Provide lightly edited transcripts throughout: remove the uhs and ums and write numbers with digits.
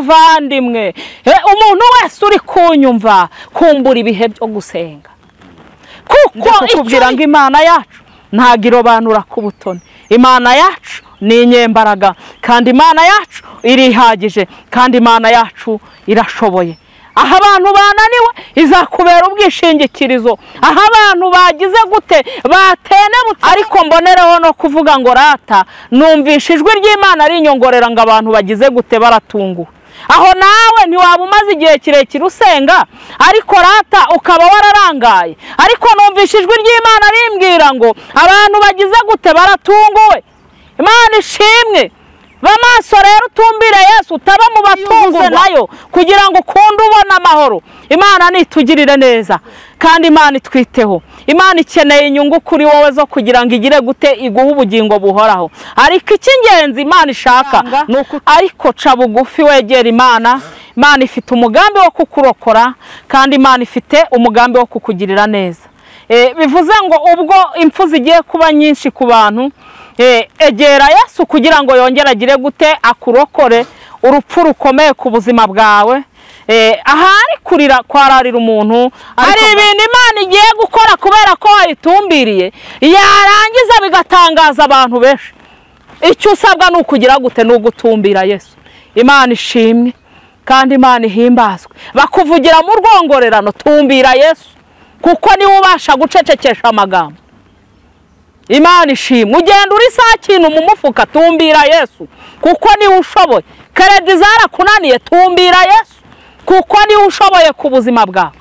muvandimwe, umuntu wese uri kunyumva, kumbura ibihe byo gusenga. Kuko ikubwira ngo Imana yacu ntago irobanura ku butoni. Imana yacu ni inyembaraga, kandi Imana yacu irihagije, kandi Imana yacu irashoboye. Aho abantu bananiwe izakubera ubwishingikirizo, aho abantu bagize gute batenebutse. Ariko mbonereho no kuvuga ngo rata numvisha ijwi ry'Imana rinyongorera ngo abantu bagize gute baratunguwe. Aho nawe ntiwaba umaze igihe kirekire usenga, ariko rata ukaba wararangaye. Ariko numvisha ijwi ry'Imana rimbwira ngo abantu bagize gute baratunguwe. Imana ishimwe. Bamaso rero utumbire Yesu, utaba mu batungurwa nayo kugira ngo ukunde ubone amahoro. Imana nitugirire neza, kandi Imana itwiteho. Imana ikeneye inyungu kuri wowe zo kugira ngo igire gute iguhe ubugingo buhoraho. Ariko icy'ingenzi Imana ishaka nuko ariko ca bugufi wegera Imana. Imana ifite umugambi wo kukurokora, kandi Imana ifite umugambi wo kukugirira neza. Bivuze ngo ubwo impfu zigiye kuba nyinshi ku bantu, egera Yesu kugira ngo yongere agire gute akurokore urupfu rukomeye ku buzima bwawe. Ahari kurira kwararira umuntu, hari ibintu Imana igiye gukora kubera ko wayitumbiriye, yarangiza bigatangaza abantu benshi. Icyo usabwa ni ukugira gute? Ni ugutumbira Yesu. Imana ishimwe kandi Imana ihimbazwe. Bakuvugira mu rwongorerano, tumbira Yesu, kuko niwe ubasha gucecekesha amagambo. Imana ishimwe. Ugenda uri saa kintu mu mufuka, tumbira Yesu, kuko niwe ushoboye. Keredi zarakunaniye, tumbira Yesu, kuko niwe ushoboye ku buzima bwawe.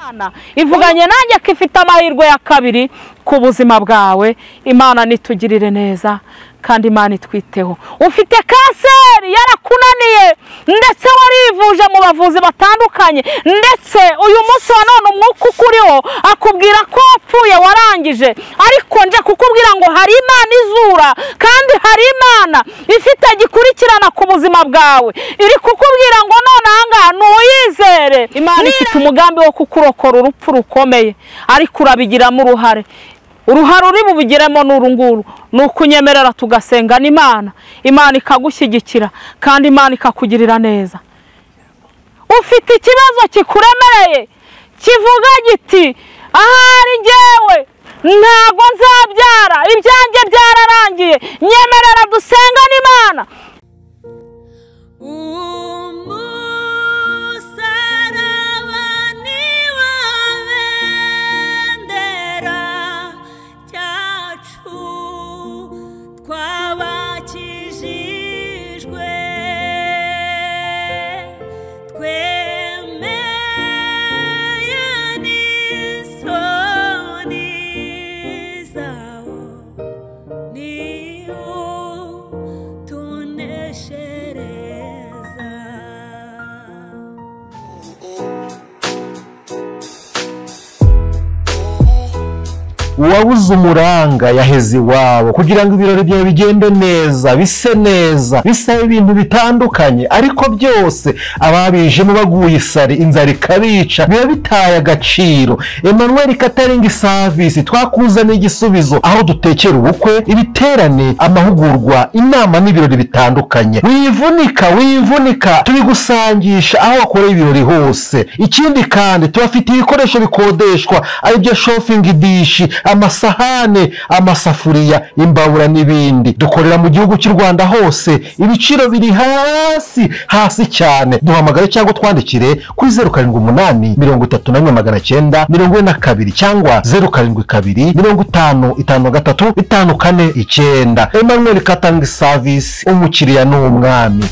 Ivuganye nanjye ko ifite amahirwe ya kabiri ku buzima bwawe. Imana nitugirire neza, kandi Imana itwiteho. Ufite kanseri yarakunaniye, ndetse warivuje mu bavuzi batandukanye, ndetse uyu munsi wa none umwuka ukuriho akubwira ko wapfuye warangije. Ariko nje kukubwira ngo hari Imana izura, kandi hari Imana ifite gikurikirana ku buzima bwawe. Iri kukubwira ngo none ahangaha nuyizere. Imana ifite umugambi wo kukurokora urupfu rukomeye, ariko urabigiramo uruhare. Uruhare uri bubigiremo n'urunguru ni ukunyemerera tugasenga n'Imana, Imana ikagushyigikira, kandi Imana ikakugirira neza. Ufite ikibazo kikuremereye kivuga giti ahari njyewe ntago nzabyara, ibyanjye byararangiye, nyemerera dusenga n'Imana. Uwabuze umuranga yaheze iwabo kugira ngo ibirori byawe bigende neza, bise neza, bisaba ibintu bitandukanye, ariko byose ababijemo baguye isari, inzara ikabica, biba bitaye agaciro. Emmanuel Catering Service twakuzaniye igisubizo, aho dutekera ubukwe, ibiterane, amahugurwa, inama n'ibirori bitandukanye. Wivunika, wivunika, tubigusangisha aho wakoreye ibirori hose. Ikindi kandi tubafitiye ibikoresho bikodeshwa, aribyo shopping dish, amasahane, amasafuriya, imbabura n'ibindi. Dukorera mu gihugu cy'u Rwanda hose, ibiciro biri hasi hasi cyane. Duhamagare cyangwa twandikire kuri 078 31 942 cyangwa 072 50 53 549. Emmanuel Catering Service, umukiriya ni umwami.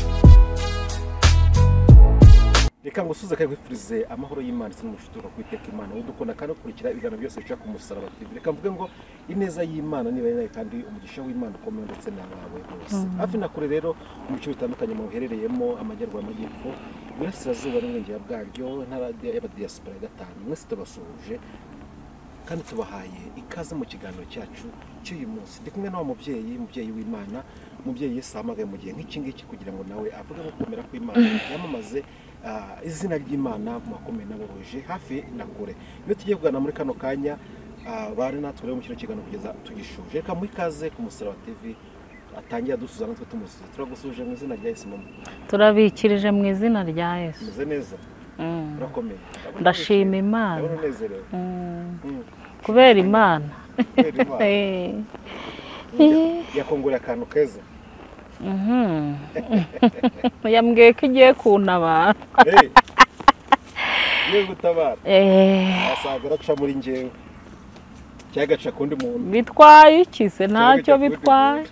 Reka ngusuze kandi nkwifurize amahoro y'Imana ndetse n'umushutuka kwiteka Imana udukunda kandi ukurikira ibiganiro byose bica ku Musaraba TV. Reka mvuge ngo ineza y'Imana niba nayo kandi umugisha w'Imana ukomeye ndetse n'abawe bose. Hafi na kure rero mu bice bitandukanye mu buherereyemo, amajyaruguru, amajyepfo, iburasirazuba n'uburengerazuba bwaryo, intara y'abadiaspora ya gatanu, mwese tubasuhuje kandi tubahaye ikaze mu kiganiro cyacu cy'uyu munsi. Ndi kumwe n'uwo mubyeyi, umubyeyi w'Imana, umubyeyi Yesu ahamagaye mu gihe nk'iki ngiki kugira ngo nawe avuge gukomera kw'Imana, yamamaze izina ry'Imana mu bakomeye n'aboroheje hafi na kure. Iyo tugiye kuganira muri kano kanya, bari natwe rero mu kino kiganiro kugeza tugishuje. Reka muhe ikaze ku Musaraba TV, Atangira dusuza natwe tumusuza. Turagusuje mu izina rya Yesu mama. Turabikirije mu izina rya Yesu. Meze neza. Urakomeye. Ndashima Imana. Unezerewe. Kubera Imana. Yakongora akantu keza. Yambwiye ko igiye kuntabara. Igiye gutabara. Asaga araca muri njyewe. Cyagaca kundi muntu. Bitwaye iki se? Ntacyo bitwaye.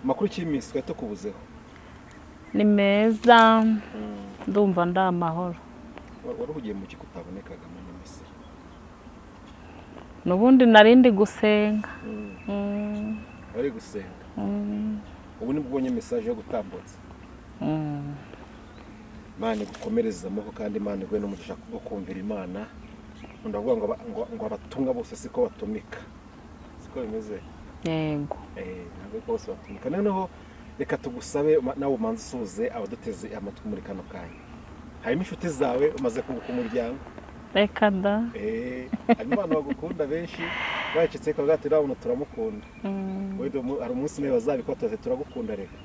Makuru cy'iminsi twari tukubuzeho. Ni meza. Ndumva ndamahoro. Wari ugiye mu kigo utabonekaga mu minsi. Nubundi narindi gusenga. Wari gusenga. Ubu nibwo ubonye message yo gutambutsa. Imana igukomereze amaboko kandi Imana iguhe n'umugisha wo kumvira Imana. Ndavuga ngo abatunga bose siko batumika. Siko bimeze. Yego. Ntabwo bose batumika. Noneho reka tugusabe nawe umanze usuhuze abaduteze amatwi muri kano kanya. Harimo inshuti zawe umaze kunguka umuryango. Reka da. Harimo abantu bagukunda benshi bacitse ko bwati urabona turamukunda. Hari umunsi umwe bazabikora turagukunda reka.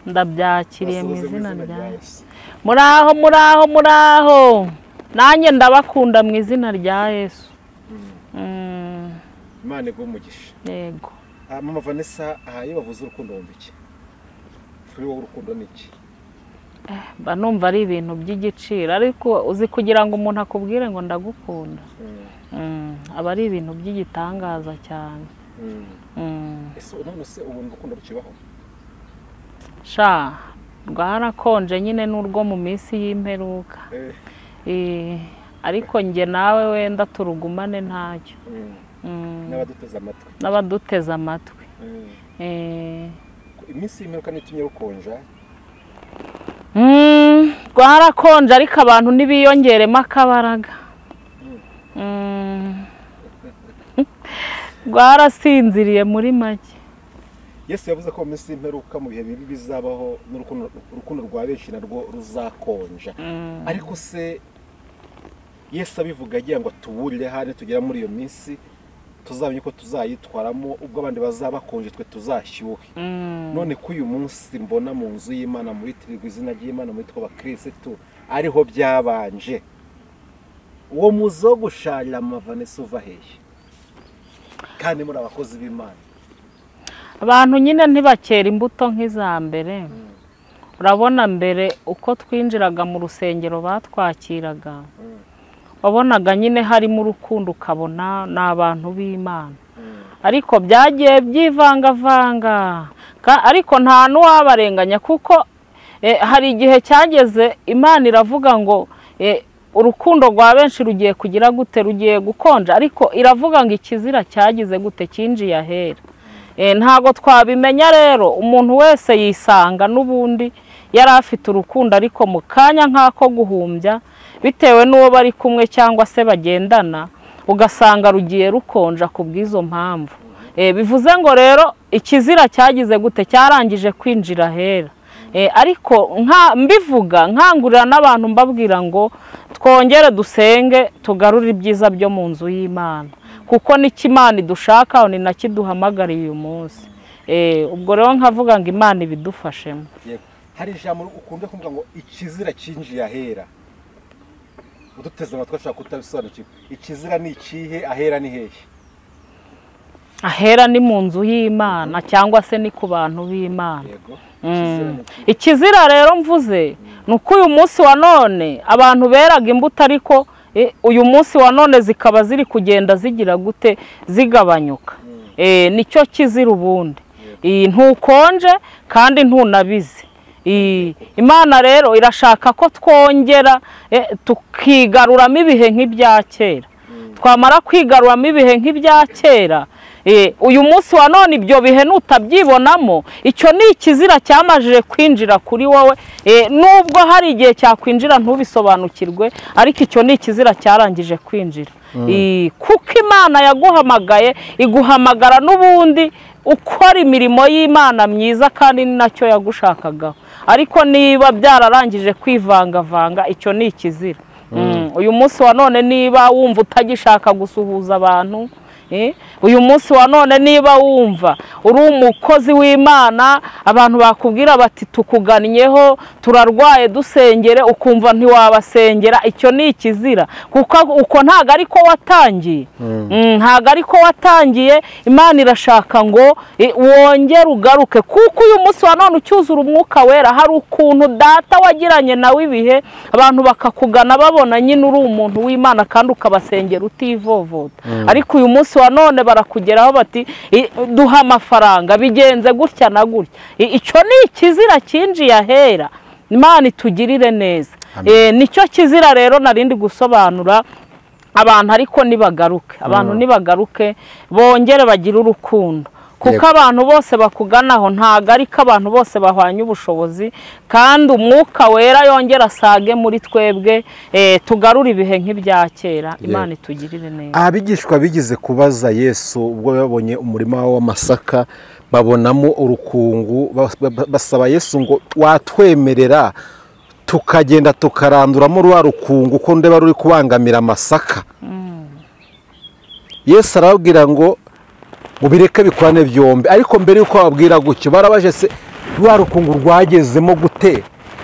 Ndabyakiriye mu izina rya Yesu. Muraho muraho muraho. Nanjye ndabakunda mu izina rya Yesu. Imana iguhe umugisha. Yego. Mama Vanessa, aha iyo bavuze urukundo wumva iki? Kuri wowe urukundo ni iki? Mba numva ari ibintu by'igiciro, ariko uzi kugira ngo umuntu akubwire ngo ndagukunda. Aba ari ibintu by'igitangaza cyane. Ese none se ubu urukundo rukibaho? Sha, rwarakonje nyine n'urwo mu minsi y'imperuka. Ariko njye nawe wenda turugumane ntacyo. N'abaduteze amatwi. N'abaduteze amatwi. Iminsi y'imperuka nitumye rukonja. Rwarakonje ariko abantu ntibiyongeremo akabaraga. Rwarasinziriye muri make. Yesu yavuze ko mu minsi y'imperuka mu bihe bibi bizabaho n'urukundo rwa benshi narwo ruzakonja. Ariko se Yesu abivuga agira ngo tuburire hane tugera muri iyo minsi tuzamenye ko tuzayitwaramo ubwo abandi bazabakonje twe tuzashyuhe. None ko uyu munsi mbona mu nzu y'Imana muri tirirwa izina ry'Imana muri twa bakristo ariho byabanje. Uwo muzo gusharira Mama Vanessa uva hehe? Kandi muri abakozi b'Imana. Abantu nyine ntibakera imbuto nk'iza mbere. Urabona mbere uko twinjiraga mu rusengero batwakiraga. Wabonaga nyine harimo urukundo ukabona n'abantu b'Imana. Ariko byagiye byivangavanga. Ariko nta n'uwabarenganya kuko hari igihe cyageze Imana iravuga ngo urukundo rwa benshi rugiye kugira gute, rugiye gukonja, ariko iravuga ngo ikizira cyagize gute cyinjiye ahera. Ntago twabimenya rero, umuntu wese yisanga n'ubundi yari afite urukundo ariko mu kanya nk'ako guhumbya bitewe n'uwo bari kumwe cyangwa se bagendana ugasanga rugiye rukonja ku bw'izo mpamvu. Bivuze ngo rero ikizira cyagize gute cyarangije kwinjira ahera. Ariko mbivuga nkangurira n'abantu mbabwira ngo twongere dusenge tugarure ibyiza byo mu nzu y'Imana, kuko n'icyo Imana idushaka ni nacyo iduhamagariye uyu munsi. Ubwo rero nkavuga ngo Imana ibidufashemo. Hari ijambo ukunda kuvuga ngo ikizira cyinjiye ahera. Uduteze amatwi ashaka kutabisobanukirwa. Ikizira ni ikihe? Ahera ni hehe? Ahera ni mu nzu y'Imana cyangwa se ni ku bantu b'Imana. Ikizira rero mvuze ni uko uyu munsi wa none abantu beraga imbuto, ariko uyu munsi wa none zikaba ziri kugenda zigira gute, zigabanyuka. Nicyo kizira ubundi. Ntukonje kandi ntunabize. Imana rero irashaka ko twongera tukigaruramo ibihe nk'ibya kera. Twamara kwigaruramo ibihe nk'ibya kera, uyu munsi wa none ibyo bihe nutabyibonamo, icyo ni ikizira cyamajije kwinjira kuri wowe. Nubwo hari igihe cyakwinjira ntubisobanukirwe, ariko icyo ni ikizira cyarangije kwinjira. Kuko Imana yaguhamagaye iguhamagara n'ubundi ukora imirimo y'Imana myiza kandi ni nacyo yagushakagaho. Ariko niba byararangije kwivangavanga, icyo ni ikizira. Uyu munsi wa none niba wumva utagishaka gusuhuza abantu, Uyu munsi wa none niba wumva uri umukozi w'Imana, abantu bakubwira bati tukugannyeho turarwaye dusengere, ukumva ntiwabasengera, icyo ni ikizira, kuko uko ntago ariko watangiye. Ntago ariko watangiye. Imana irashaka ngo wongere ugaruke, kuko uyu munsi wa none ucyuzura umwuka wera, hari ukuntu data wagiranye nawe ibihe, abantu bakakugana babona nyine uri umuntu w'Imana kandi ukabasengera utivovota. Ariko uyu munsi wa none barakugeraho bati duha amafaranga, bigenze gutya na gutya. Icyo ni ikizira cyinjiye ahera. Imana itugirire neza. Nicyo kizira rero narindi gusobanura abantu, ariko nibagaruke, abantu nibagaruke bongere bagire urukundo, kuko abantu bose bakuganaho ntago ariko abantu bose bahwanye ubushobozi, kandi umwuka wera yongera asage muri twebwe, tugarura ibihe nk'ibya kera. Imana itugirire neza. Abigishwa bigeze kubaza Yesu ubwo babonye umurima w'amasaka babonamo urukungu, basaba Yesu ngo watwemerera tukagenda tukaranduramo rwa rukungu ko ndeba ruri kubangamira amasaka. Yesu arababwira ngo mubireke bikorane byombi, ariko mbere yuko bababwira gutyo barabaje se rwa rukungu rwagezemo gute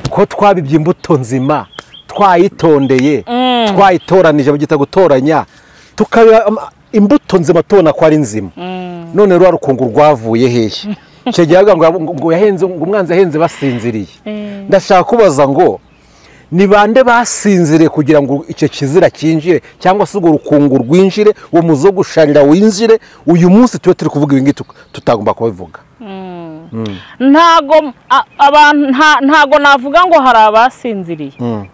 ko twabibye imbuto nzima, twayitondeye, twayitoranije, bagita gutoranya, tukabiba imbuto nzima tubona ko ari nzima, none rwa rukungu rwavuye hehe? Icyo gihe ngo yahenze, ngo umwanzi yahenze basinziriye. Ndashaka kubaza ngo ni bande basinziriye kugira ngo icyo kizira cyinjire, cyangwa se urwo rukungu rwinjire, uwo muzo gusharira winjire? Uyu munsi tube turi kuvuga ibi ngibi tutagomba kubivuga. Ntago abantu, ntago navuga ngo hari abasinziriye,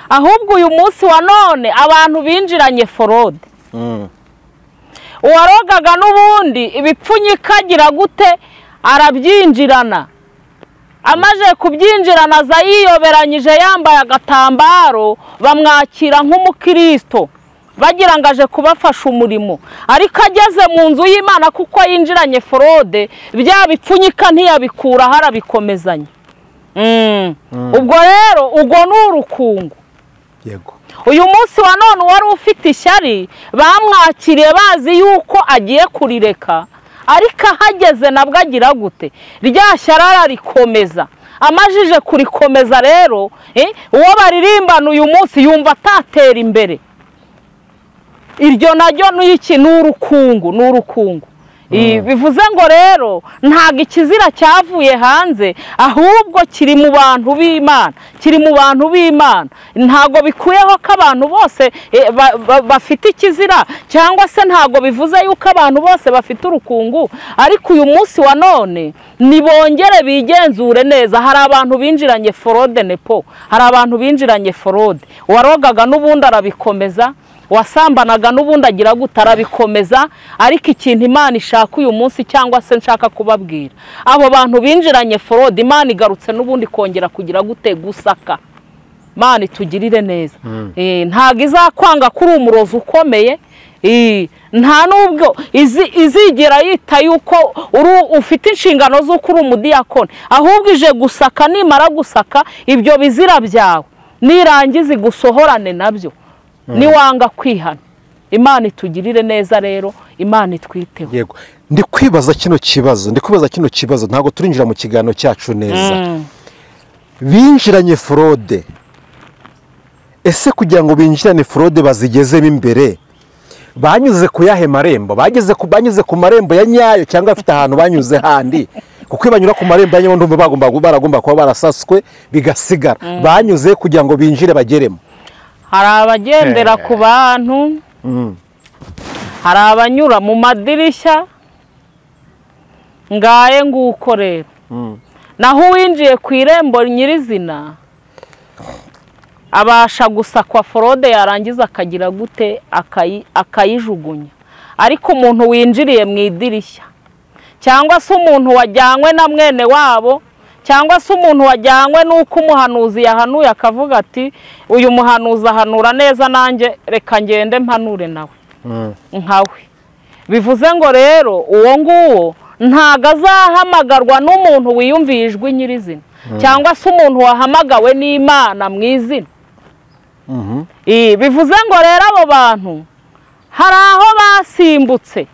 ahubwo uyu munsi wa none abantu binjiranye forode. Uwarogaga n'ubundi ibipfunyika agira gute, arabyinjirana. Amaze kubyinjirana aza yiyoberanyije yambaye agatambaro, bamwakira nk'umukristo bagira ngo aje kubafasha umurimo, ariko ageze mu nzu y'Imana kuko yinjiranye forode, bya bipfunyika ntiyabikura, harabikomezanya. Ubwo rero ubwo ni urukungu. Yego. Uyu munsi wa none wari ufite ishyari bamwakiriye bazi yuko agiye kurireka, ariko ahageze nabwo agira gute, rya shyari ararikomeza. Amajije kurikomeza rero, uwo baririmbana uyu munsi yumva atatera imbere. Iryo naryo ni iki? Ni urukungu, ni urukungu. Bivuze ngo rero ntago ikizira cyavuye hanze, ahubwo kiri mu bantu b'Imana, kiri mu bantu b'Imana. Ntago bikuyeho ko abantu bose bafite ikizira, cyangwa se ntago bivuze yuko abantu bose bafite urukungu, ariko uyu munsi wa none nibongere bigenzure neza. Hari abantu binjiranye forode nepo, hari abantu binjiranye forode. Uwarogaga n'ubundi arabikomeza, wasambanaga n'ubundi agira gute, arabikomeza. Ariko ikintu Imana ishaka uyu munsi, cyangwa se nshaka kubabwira, abo bantu binjiranye forode, Imana igarutse n'ubundi kongera kugira gute, gusaka. Imana itugirire neza. Ntago izakwanga kuri umurozi ukomeye, nta nubwo izigera yita yuko ufite inshingano z'uko uri umudiyakoni, ahubwo ije gusaka. Nimara gusaka ibyo bizira byawe, nirangiza igusohorane nabyo, niwanga kwihana. Imana itugirire neza rero, Imana itwiteho. Yego, ndi kwibaza kino kibazo, ndi kwibaza kino kibazo, ntago turinjira mu kiganiro cyacu neza. Binjiranye forode, ese kugira ngo binjirane forode bazigezemo imbere, banyuze ku yahe marembo? Banyuze ku marembo ya nyayo, cyangwa afite ahantu banyuze handi? Kuko banyura ku marembo ya nyayo ndumva baragomba kuba barasaswe bigasigara. Banyuze kugira ngo binjire bageremo. Hari abagendera ku bantu, hari abanyura mu madirishya, ngaye nguko rero. Naho uwinjiye ku irembo nyirizina abasha gusakwa forode, yarangiza akagira gute, akayijugunya. Ariko umuntu winjiriye mu idirishya, cyangwa se umuntu wajyanywe na mwene wabo, cyangwa se umuntu wajyanywe n'uko umuhanuzi yahanuye akavuga ati uyu muhanuzi ahanura neza, nanjye reka ngende mpanure nawe nkawe. Bivuze ngo rero uwo nguwo ntago azahamagarwa n'umuntu wiyumviye ijwi nyirizina, cyangwa se umuntu wahamagawe n'Imana mu izina. Bivuze ngo rero abo bantu Hari aho basimbutse,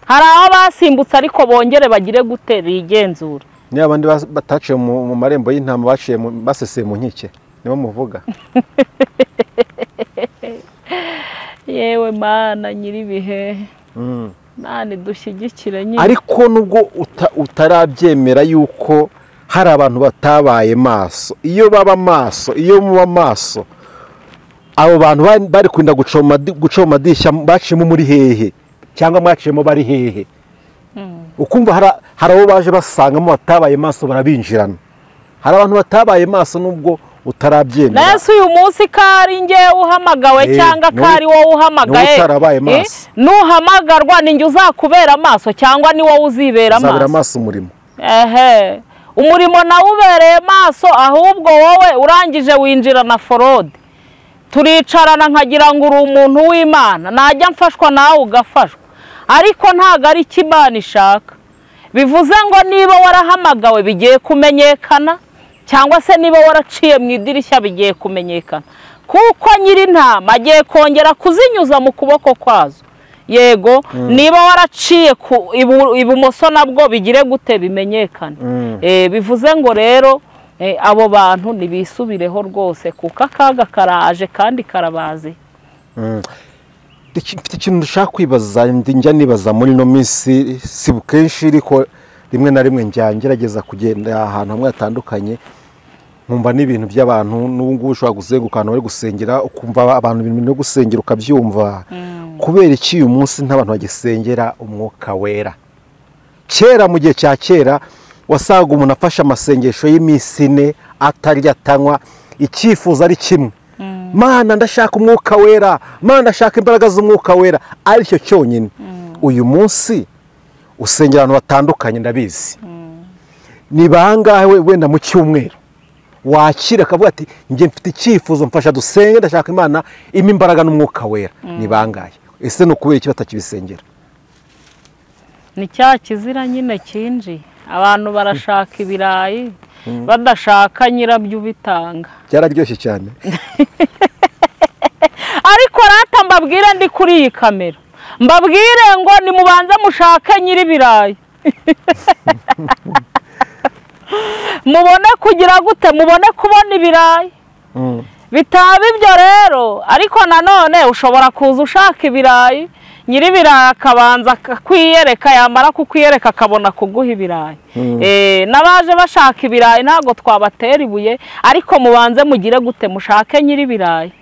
hari aho basimbutse, ariko bongere bagire gute? Bigenzura. Ni abandi bataciye mu marembo y'intama, baciye baseseye mu nkike, nibo muvuga. Yewe Mana nyiribihe, Mana dushyigikire nyine. Ariko nubwo utarabyemera yuko hari abantu batabaye maso, iyo baba maso, iyo muba maso, abo bantu bari kwinda guca mu madirishya baciyemo muri hehe, cyangwa mwaciyemo bari hehe? Ukumva hari abo baje basangamo batabaye maso barabinjirana. Hari abantu batabaye maso nubwo utarabyemera. Nese uyu munsi kari nge uhamagawe cyangwa kari wowe uhamagaye, nuhamagarwa ni nge uzakubera amaso cyangwa ni wowe uzibera amaso? Uzabera amaso umurimo. Ehe, umurimo nawe ubereye maso, ahubwo wowe urangije winjira na forode. Turicarana nkagira ngo uri umuntu w'Imana, najya mfashwa nawe ugafashwa, ariko ntago ari icyo Imana ishaka. Bivuze ngo niba warahamagawe bigiye kumenyekana, cyangwa se niba waraciye mu idirishya bigiye kumenyekana, kuko nyir'intama agiye kongera kuzinyuza mu kuboko kwazo. Yego, niba waraciye ibumoso nabwo bigire gute? Bimenyekana. Bivuze ngo rero abo bantu nibisubireho rwose, kuko akaga karaje kandi karabazi. Mfite ikintu ndashaka kwibaza, njya nibaza muri ino minsi, si kenshi ariko rimwe na rimwe njya ngerageza kugenda ahantu hamwe hatandukanye, nkumva n'ibintu by'abantu. N'ubu ngubu ushobora kuzenguruka ahantu bari gusengera, ukumva abantu ibintu byo gusengera ukabyumva. Kubera iki uyu munsi nta bantu bagisengera umwuka wera? Kera, mu gihe cya kera, wasaga umuntu afashe amasengesho y'iminsi ine atarya atanywa, icyifuzo ari kimwe: Mana ndashaka umwuka wera, Mana ndashaka imbaraga z'umwuka wera, aricyo cyonyine. Uyu munsi usengera abantu batandukanye, ndabizi. Ni bangahe wenda mu cyumweru wakira akavuga ati njye mfite icyifuzo, mfasha dusenge, ndashaka Imana impa imbaraga n'umwuka wera? Ni bangahe? Ese ni ukubera iki batakibisengera? Ni cya kizira nyine cyinjiye. Abantu barashaka ibirayi badashaka nyirabyo ubitanga. Byararyoshye cyane. Ariko rata mbabwire ndi kuri iyi kamera, mbabwire ngo nimubanze mushake nyir'ibirayi, mubone kugira gute? Mubone kubona ibirayi. Bitaba ibyo rero, ariko nanone ushobora kuza ushaka ibirayi, nyir'ibirayi akabanza kwiyereka, yamara kukwiyereka akabona kuguha ibirayi. N'abaje bashaka ibirayi ntabwo twabatera ibuye, ariko mubanze mugire gute? Mushake nyir'ibirayi.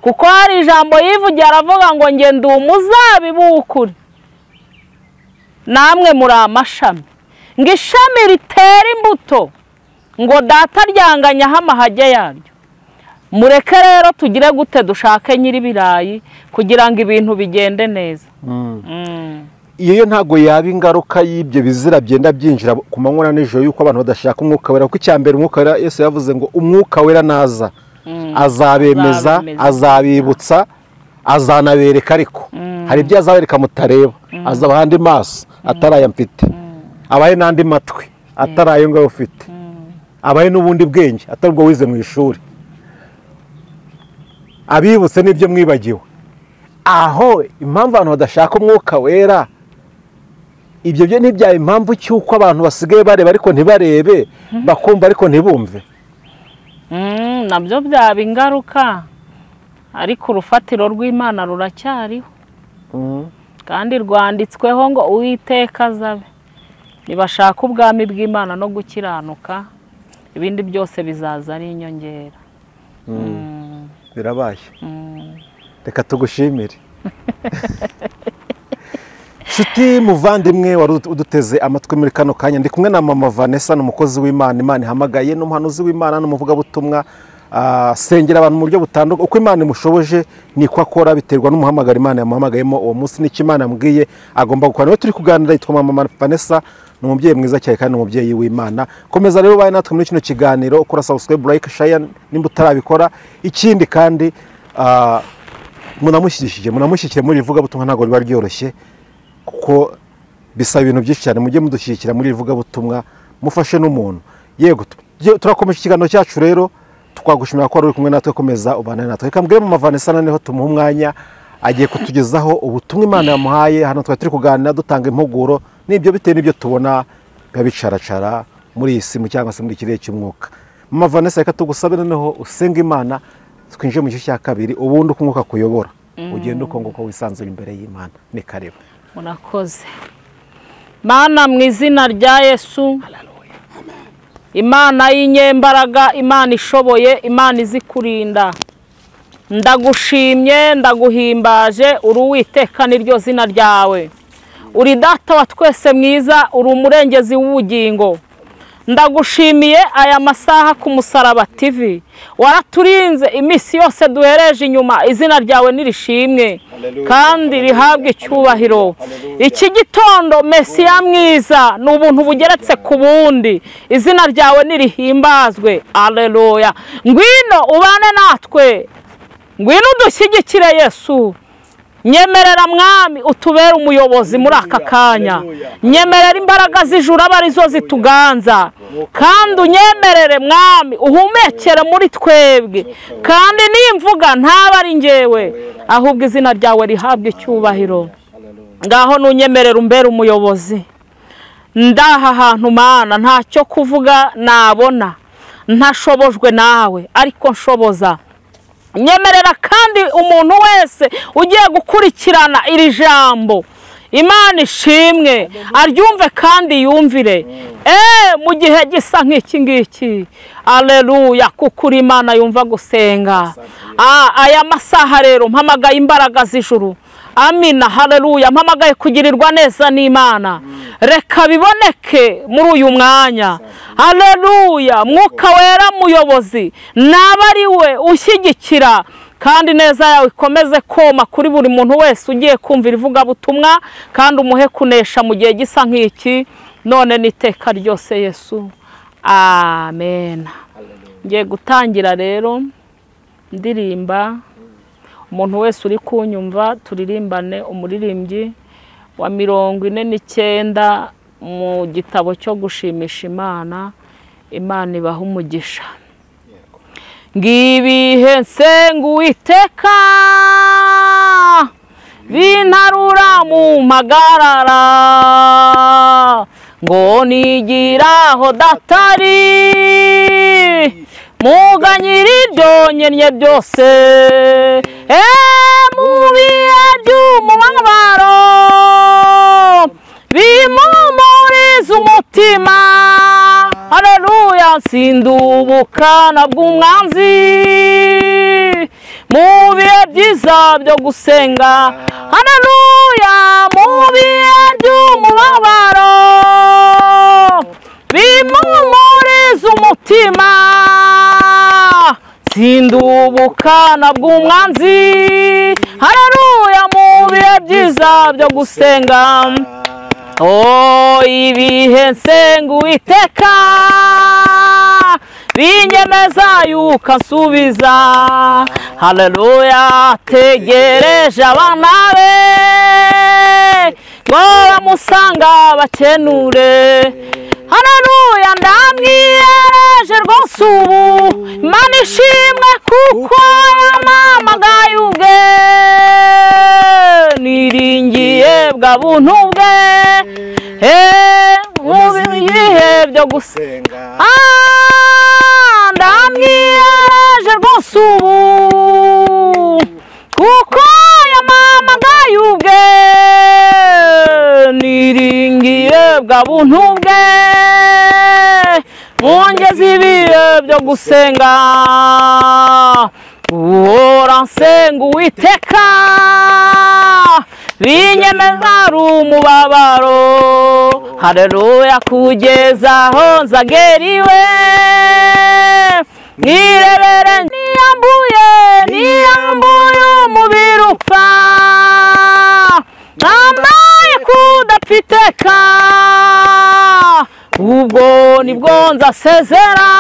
Kuko hari ijambo yivugiye aravuga ngo nge ndi umuzabibu w'ukuri, namwe muri amashami, ngo ishami ritera imbuto, ngo data ryanganyaho amahage yaryo. Mureke rero tugire gute? Dushake nyir'ibirayi kugira ngo ibintu bigende neza. Iyo ntago yaba ingaruka y'ibyo bizira byenda byinjira ku manywa na nijoro, yuko abantu badashaka umwuka wera? Kuko icya mbere umwuka wera, Yesu yavuze ngo umwuka wera naza azabemeza, azabibutsa, azanabereka. Ariko hari ibyo azabereka mutareba, azabaha andi maso atari aya mfite, abahe n'andi matwi atari ayo ngayo ufite, abahe n'ubundi bwenge atari ubwo wize mu ishuri, abibutse n'ibyo mwibagiwe. Aho impamvu abantu badashaka umwuka wera, ibyo byo ntibyaba impamvu cy'uko abantu basigaye bareba ariko ntibarebe, bakumva ariko ntibumve? Nabyo byaba ingaruka, ariko urufatiro rw'Imana ruracyariho, kandi rwanditsweho ngo Uwiteka azabe. Nibashaka ubwami bw'Imana no gukiranuka, ibindi byose bizaza ari inyongera. Birabaye. Reka tugushimire. Nshuti muvandimwe wari uduteze amatwi muri kano kanya, ndi kumwe na mama Vanessa, ni umukozi w'Imana, Imana ihamagaye, n'umuhanuzi w'Imana, n'umuvugabutumwa, asengera abantu mu buryo butandukanye. Uko Imana imushoboje niko akora, biterwa n'umuhamagaro Imana yamuhamagayemo uwo munsi, n'icyo Imana yamubwiye agomba gukora. Niwe turi kuganira, yitwa mama Vanessa, ni umubyeyi mwiza cyane kandi umubyeyi w'Imana. Komeza rero ubaye natwe muri kino kiganiro, ukora subscribe, like, share nimba utarabikora. Ikindi kandi munamushyigikire muri ivugabutumwa, ntabwo riba ryoroshye kuko bisaba ibintu byinshi cyane. Mujye mudushyigikira muri ivugabutumwa, mufashe n'umuntu. Yego, turakomeje ikiganiro cyacu rero, twagushimira ko wari uri kumwe natwe, komeza ubane natwe. Reka mbwire mama Vanessa noneho tumuhe umwanya Agiye kutugezaho ubutumwa Imana yamuhaye. Hano twari turi kuganira dutanga impuguro n'ibyo bitewe n'ibyo tubona biba bicaracara muri iyi simu cyangwa se muri ikirere cy'umwuka. Mama Vanessa, reka tugusabe noneho usenga Imana twinjire mu gice cya kabiri, ubundi uko umwuka kuyobora ugende uko nguko wisanzura imbere y'Imana. Ni karibu. Murakoze. Mana, mu izina rya Yesu, Imana y'inyembaraga, Imana ishoboye, Imana izi kurinda, ndagushimye, ndaguhimbaje, uri Uwiteka niryo zina ryawe. Uri Data wa twese mwiza, uri umurengezi w'ubugingo. Ndagushimiye aya masaha ku Musaraba TV, waraturinze iminsi yose duhereje inyuma. Izina ryawe nirishimwe kandi rihabwe icyubahiro. Iki gitondo Mesiya mwiza ni ubuntu bugeretse ku bundi, izina ryawe nirihimbazwe. Aleluya. Ngwino ubane natwe, ngwino udushyigikire Yesu. Nyemerera Mwami utubere umuyobozi muri aka kanya. Nyemerera imbaraga z'ijuru abe arizo zituganza, kandi unyemerere Mwami uhumekere muri twebwe, kandi nimvuga ntaba ari njyewe, ahubwo izina ryawe rihabwe icyubahiro. Ngaho nunyemerera umbere umuyobozi. Ndaha hantu Mana ntacyo kuvuga nabona, ntashobojwe nawe, ariko nshoboza. Nyemerera kandi umuntu wese ugiye gukurikirana iri jambo, Imana ishimwe, aryumve kandi yumvire mu gihe gisa nk'iki ngiki. Aleluya, kuko uri Imana yumva gusenga. Aya masaha rero mpamagaye imbaraga z'ijuru. Amina, haleluya. Mpamagaye kugirirwa neza n'Imana, reka biboneke muri uyu mwanya. Haleluya. Mwuka Wera muyobozi naba ari we ushyigikira, kandi neza yawe ikomeze koma kuri buri muntu wese ugiye kumvira ivugabutumwa, kandi umuhe kunesha mu gihe gisa nk'iki, none n'iteka ryose Yesu. Amen. Ngiye gutangira rero ndirimba. Umuntu wese uri kunyumva turirimbane umuririmbyi wa 49 mu gitabo cyo gushimisha Imana. Imana ibaha umugisha. Ngibihe nsenga Uwiteka bintarura mu magarara, ngo nigiraho datari muganyira ibyo nkennye byose. Mu bihe by'umubabaro bimumuriza umutima. Haleluya. Sindubukana bw'umwanzi mu bihe byiza byo gusenga. Haleluya. Mu bihe by'umubabaro bimumuriza umutima, sindubukana bw'umwanzi. Haleluya. Mu bihe byiza byo gusenga. Oh, ibihe nsenga Uwiteka binyemeza yuko ansubiza. Haleluya. Tegereje abana be ngo bamusanga bakenure. Haleluya. Ndamwiyereje rwose ubu, Imana ishimwe kuko yampamagaye ubwe. Niringiye bwa buntu bwe mu bihe byo gusenga. Ndamwiyereje rwose ubu kuko yampamagaye ubwe. Niringiye bwa buntu bwe mwongeze ibihe byo gusenga. Uhora nsenga Uwiteka binyemeza ari umubabaro. Haleluya. Kugeza aho nzagera iwe mwirebere. Niyambuye, niyambuye umubiri upfa, nambaye kudapfa iteka. Ubwo nibwo nzasezera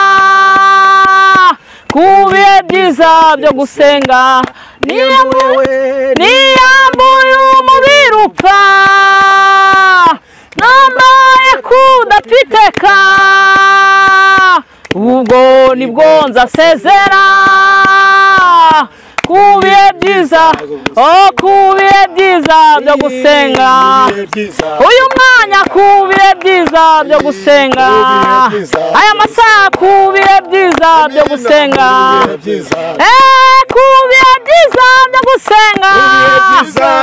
ku bihe byiza byo gusenga. Niyambuye umubiri upfa, nambaye kudapfa iteka. Ubwo nibwo nzasezera Ku bihe byiza, oh, ku bihe byiza byo gusenga. Uyu mwanya ku bihe byiza byo gusenga. Aya masaha ku bihe byiza byo gusenga. Ku bihe byiza byo gusenga.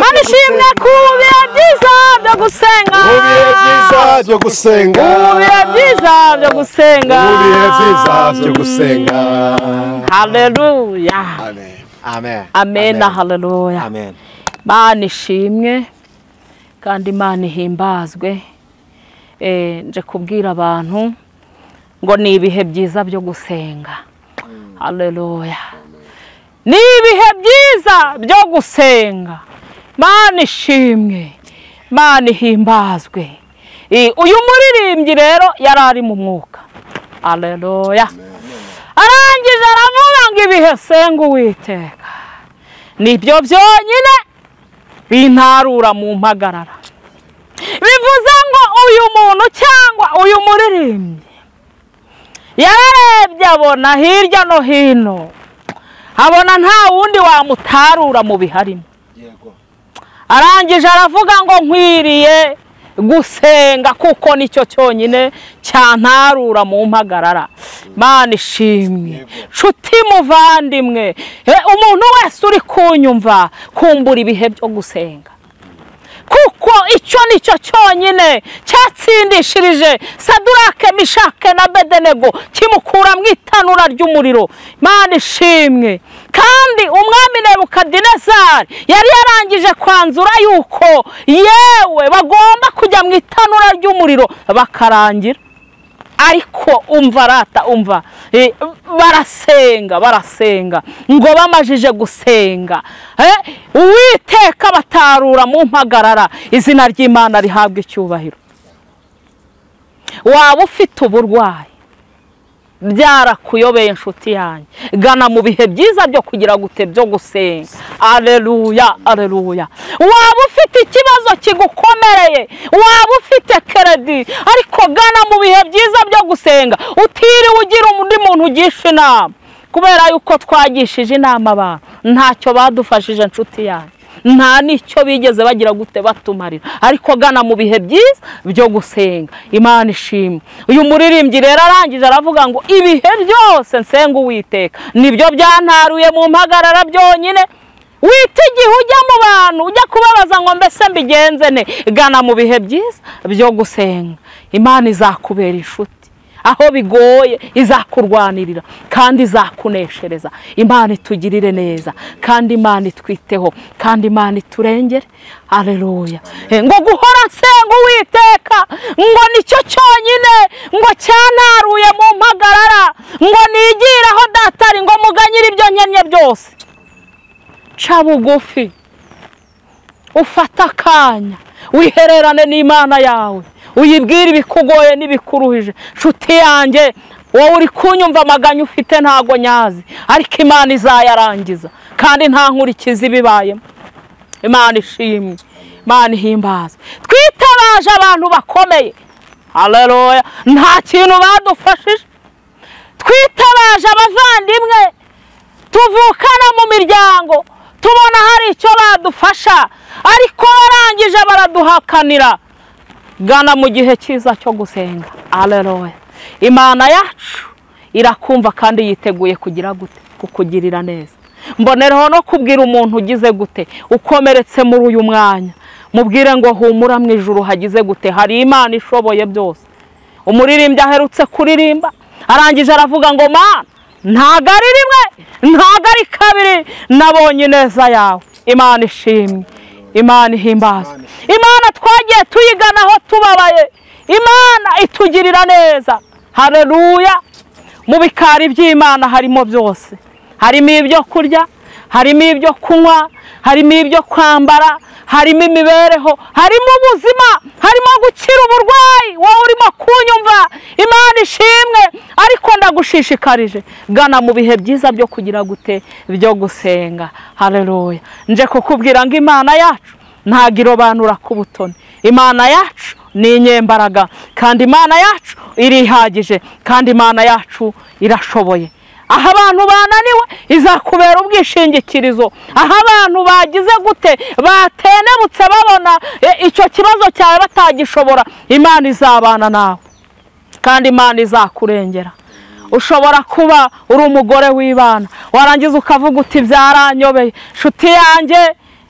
Mana ishimwe ku bihe byiza byo gusenga. Ku bihe byiza byo gusenga. Ku bihe byiza byo gusenga. Ku bihe byiza byo gusenga. Haleluya. Amen. Amen. Amen. Haleluya. Amen. Mana ishimwe kandi Imana ihimbazwe. Nje kubwira abantu ngo ni ibihe byiza byo gusenga. Haleluya. Ni ibihe byiza byo gusenga. Mana ishimwe, Mana ihimbazwe. Uyu muririmbyi rero yari ari mu mwuka. Haleluya. Arangije aravuga ngo ibihe senga Uwiteka nibyo byonyine bintarura mu mpagarara. Bivuze ngo uyu muntu cyangwa uyu muririmbyi yararebye abona hirya no hino, abona nta wundi wamutarura mu biharimo. Arangije aravuga ngo nkwiriye gusenga kuko nicyo cyonyine cyantarura mu mpagarara. Mana ishimwe. Nshuti muvandimwe, umuntu wese uri kunyumva, kumbura ibihe byo gusenga, kuko icyo nicyo cyonyine cyatsindishirije Sadurake, Mishake na Abedenego, kimukura mu itanura ry'umuriro. Mana ishimwe. Kandi umwami Nebukadinezari yari yarangije kwanzura yuko yewe bagomba kujya mu itanura ry'umuriro bakarangira. Ariko umva rata, umva, barasenga, barasenga ngo bamajije gusenga, Uwiteka batarura mu mpagarara. Izina ry'Imana rihabwa icyubahiro. Waba ufite uburwayi byarakuyobeye inshuti yanjye, gana mu bihe byiza byo kugira gute, byo gusenga. Aleluya, aleluya. Waba ufite ikibazo kigukomereye, waba ufite keredi, ariko gana mu bihe byiza byo gusenga, utiriwe ugira undi muntu ugisha inama. Kubera yuko twagishije inama abantu ntacyo badufashije inshuti yanjye, nta nicyo bigeze bagira gute batumarira. Ariko gana mu bihe byiza byo gusenga. Imana ishimwe. Uyu muririmbyi rero arangije aravuga ngo ibihe byose nsenga Uwiteka nibyo byantaruye mu mpagarara byonyine. Wita igihe ujya mu bantu ujya kubabaza ngo mbese mbigenze ne, gana mu bihe byiza byo gusenga. Imana izakubera inshuti aho bigoye, izakurwanirira kandi izakuneshereza. Imana itugirire neza kandi Imana itwiteho kandi Imana iturengere. Haleluya. Ngo guhora nsenga Uwiteka ngo nicyo cyonyine ngo cyantaruye mu mpagarara, ngo nigire aho datari, ngo muganyire ibyo nkennye byose. Ca bugufi, ufata akanya wihererane n'Imana yawe, uyibwire ibikugoye n'ibikuruhije. Nshuti yanjye, wowe uri kunyumva amaganya ufite ntago nyazi, ariko Imana izayarangiza kandi nta nkurikizi ibibayemo. Imana ishimwe, Imana ihimbazwe. Twitabaje abantu bakomeye, haleluya, nta kintu badufashije. Twitabaje abavandimwe tuvukana mu miryango, tubona hari icyo badufasha, ariko barangije baraduhakanira. Gana mu gihe cyiza cyo gusenga. Haleluya. Imana yacu irakumva kandi yiteguye kugira gute, kukugirira neza. Mbonereho no kubwira umuntu ugize gute, ukomeretse muri uyu mwanya, mubwire ngo humura, mu ijuru hagize gute, hari Imana ishoboye byose. Umuririmbyi aherutse kuririmba arangije aravuga ngo Mana, ntago ari rimwe, ntago ari kabiri, nabonye ineza yawe. Imana ishimwe, Imana ihimbazwe. Imana twagiye tuyiganaho tubabaye, Imana itugirira neza. Haleluya. Mu bikari by'Imana harimo byose, harimo ibyo kurya, harimo ibyo kunywa, harimo ibyo kwambara, harimo imibereho, harimo ubuzima, harimo gukira uburwayi. Wowe urimo kunyumva, Imana ishimwe. Ariko ndagushishikarije, gana mu bihe byiza byo kugira gute, byo gusenga. Haleluya. Nje kukubwira ngo Imana yacu ntago irobanura ku butoni. Imana yacu ni inyembaraga kandi Imana yacu irihagije kandi Imana yacu irashoboye. Aho abantu bananiwe izakubera ubwishingikirizo. Aho abantu bagize gute batenebutse babona icyo kibazo cyawe batagishobora, Imana izabana nawe kandi Imana izakurengera. Ushobora kuba uri umugore w'Imana warangiza ukavuga uti byaranyobeye. Nshuti yanjye,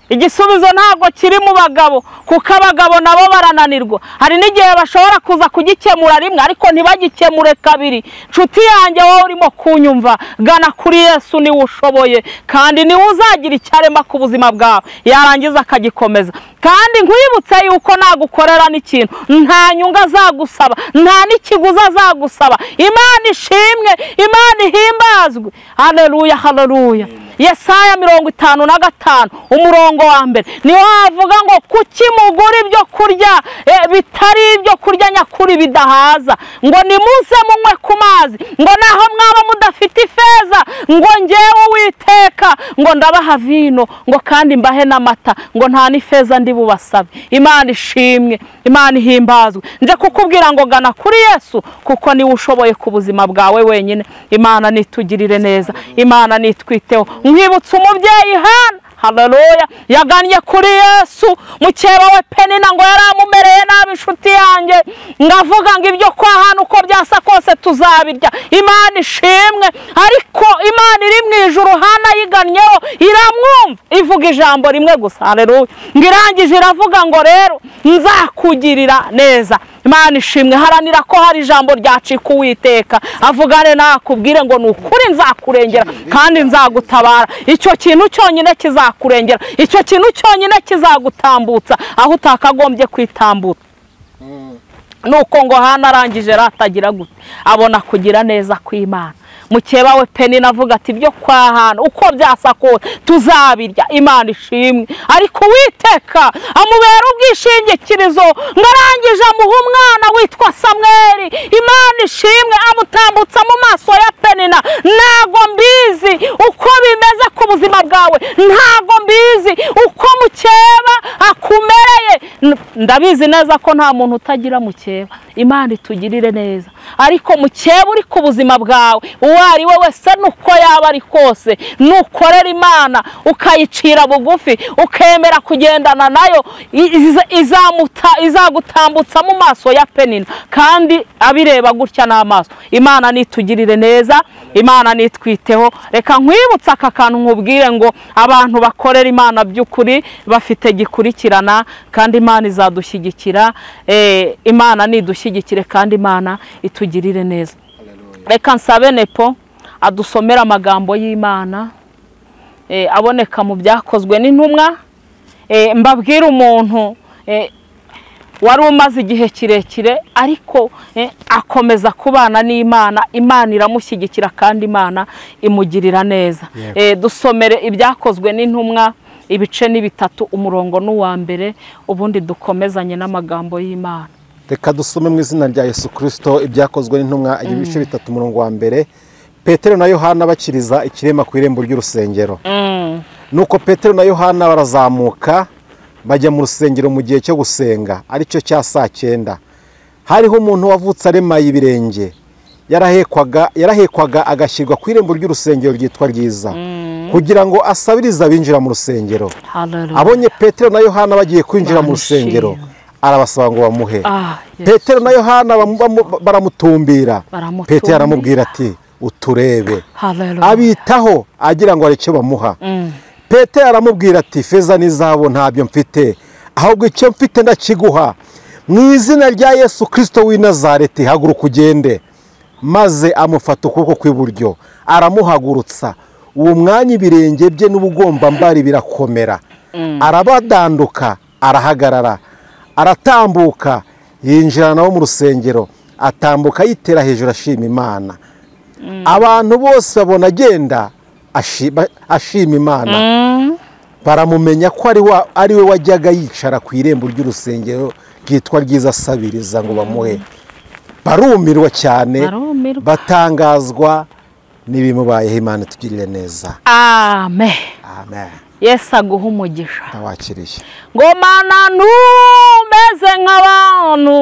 igisubizo ntabwo kiri mu bagabo, kuko abagabo nabo barananirwa. Hari n'igihe bashobora kuza kugikemura rimwe ariko ntibagikemure kabiri. Nshuti yanjye, wowe urimo kunyumva, gana kuri Yesu, niwe ushoboye kandi niwe uzagira icyo arema ku buzima bwawe, yarangiza akagikomeza. Kandi nkwibutse yuko nagukorera n'ikintu nta nyungu azagusaba, nta n'ikiguzi azagusaba. Imana ishimwe, Imana ihimbazwe. Haleluya, haleluya. Yesaya 55 umurongo wa mbere niho havuga ngo kuki mugura ibyo kurya bitari ibyo kurya nyakuri bidahaza, ngo nimuze munywe ku mazi, ngo naho mwaba mudafite ifeza, ngo njyewe Uwiteka ngo ndabaha vino, ngo kandi mbahe n'amata, ngo nta n'ifeza ndi bubasabe. Imana ishimwe, Imana ihimbazwe. Nje kukubwira ngo gana kuri Yesu, kuko niwe ushoboye ku buzima bwawe wenyine. Imana nitugirire neza, Imana nitwiteho. Nkwibutsa umubyeyi Hana, haleluya, yagannye kuri Yesu. Mukeba we Penina ngo yaramumereye nabi. Inshuti yanjye, ngavuga ngo ibyo kwa Hana uko byasa kose tuzabirya. Imana ishimwe. Ariko Imana iri mu ijuru Hana yigannyeho iramwumva, ivuga ijambo rimwe gusa, haleluya, ngirangije iravuga ngo rero nzakugirira neza. Imana ishimwe. Haranira ko hari ijambo ryacika Uwiteka avugane nakubwire ngo ni ukuri nzakurengera kandi nzagutabara. Icyo kintu cyonyine kizakurengera, icyo kintu cyonyine kizagutambutsa aho utakagombye kwitambutsa. Nuko ngo Hana arangije ratagira gute, abona kugira neza kw'Imana. Mukeba we Penina avuga ati ibyo kwa Hana uko byasa kose tuzabirya. Imana ishimwe. Ariko Uwiteka amubera ubwishingikirizo, ngarangije amuha umwana witwa Samweli. Imana ishimwe, amutambutsa mu maso ya Penina. Ntago mbizi uko bimeze ku buzima bwawe, ntago mbizi uko mukeba akumereye. Ndabizi neza ko nta muntu utagira mukeba. Imana itugirire neza. Ariko mukeba uri ku buzima bwawe, uwo ari we wese nuko yaba ari kose, nukorera Imana ukayicira bugufi, ukemera kugendana nayo, izagutambutsa mu maso ya Penina kandi abireba gutya n'amaso. Imana nitugirire neza, Imana nitwiteho. Reka nkwibutsa aka kantu nkubwire ngo abantu bakorera Imana by'ukuri bafite gikurikirana, kandi Imana izadushyigikira. Imana nidushyigikire kandi Imana itugirire neza. Reka nsabe Nepo adusomera amagambo y'Imana aboneka mu byakozwe n'intumwa. Mbabwira umuntu wari umaze igihe kirekire ariko akomeza kubana n'Imana, Imana iramushyigikira kandi Imana imugirira neza. Dusomere ibyakozwe n'intumwa ibice ni 3 umurongo n'uwa mbere, ubundi dukomezanye n'amagambo y'Imana. Reka dusome mu izina rya Yesu Kristo ibyakozwe n'intumwa ibice 3 umurongo wa mbere. Petero na Yohana bakiriza ikirema ku irembo ry'urusengero. Nuko Petero na Yohana barazamuka bajya mu rusengero mu gihe cyo gusenga, aricyo cya saa 9. Hariho umuntu wavutse aremaye ibirenge, yarahekwaga agashyirwa ku irembo ry'urusengero ryitwa Ryiza, kugira ngo asabirize abinjira mu rusengero. Abonye Petero na Yohana bagiye kwinjira mu rusengero, arabasaba ngo bamuhe. Petero na Yohana baramutumbira. Petero aramubwira ati uturebe. Abitaho agira ngo aricyo bamuha. Petero aramubwira ati feza n'izahabu ntabyo mfite, ahubwo icyo mfite ndakiguha. Mu izina rya Yesu Kristo w'i Nazareti, haguruka ugende. Maze amufata ukuboko kw'iburyo aramuhagurutsa. Uwo mwanya ibirenge bye n'ubugombambari birakomera, arabadanduka, arahagarara, aratambuka, yinjira nabo mu rusengero, atambuka yitera hejuru ashima Imana. Abantu bose babona agenda ashima Imana, baramumenya ko ari we wajyaga yicara ku irembo ry'urusengero ryitwa Ryiza asabiriza ngo bamuhe. Barumirwa cyane, batangazwa n'ibimubayeho. Imana itugirire neza. Amen. Amen. Yesu aguha umugisha. Ndawakiriye. Ngo mana ntumeze nk'abantu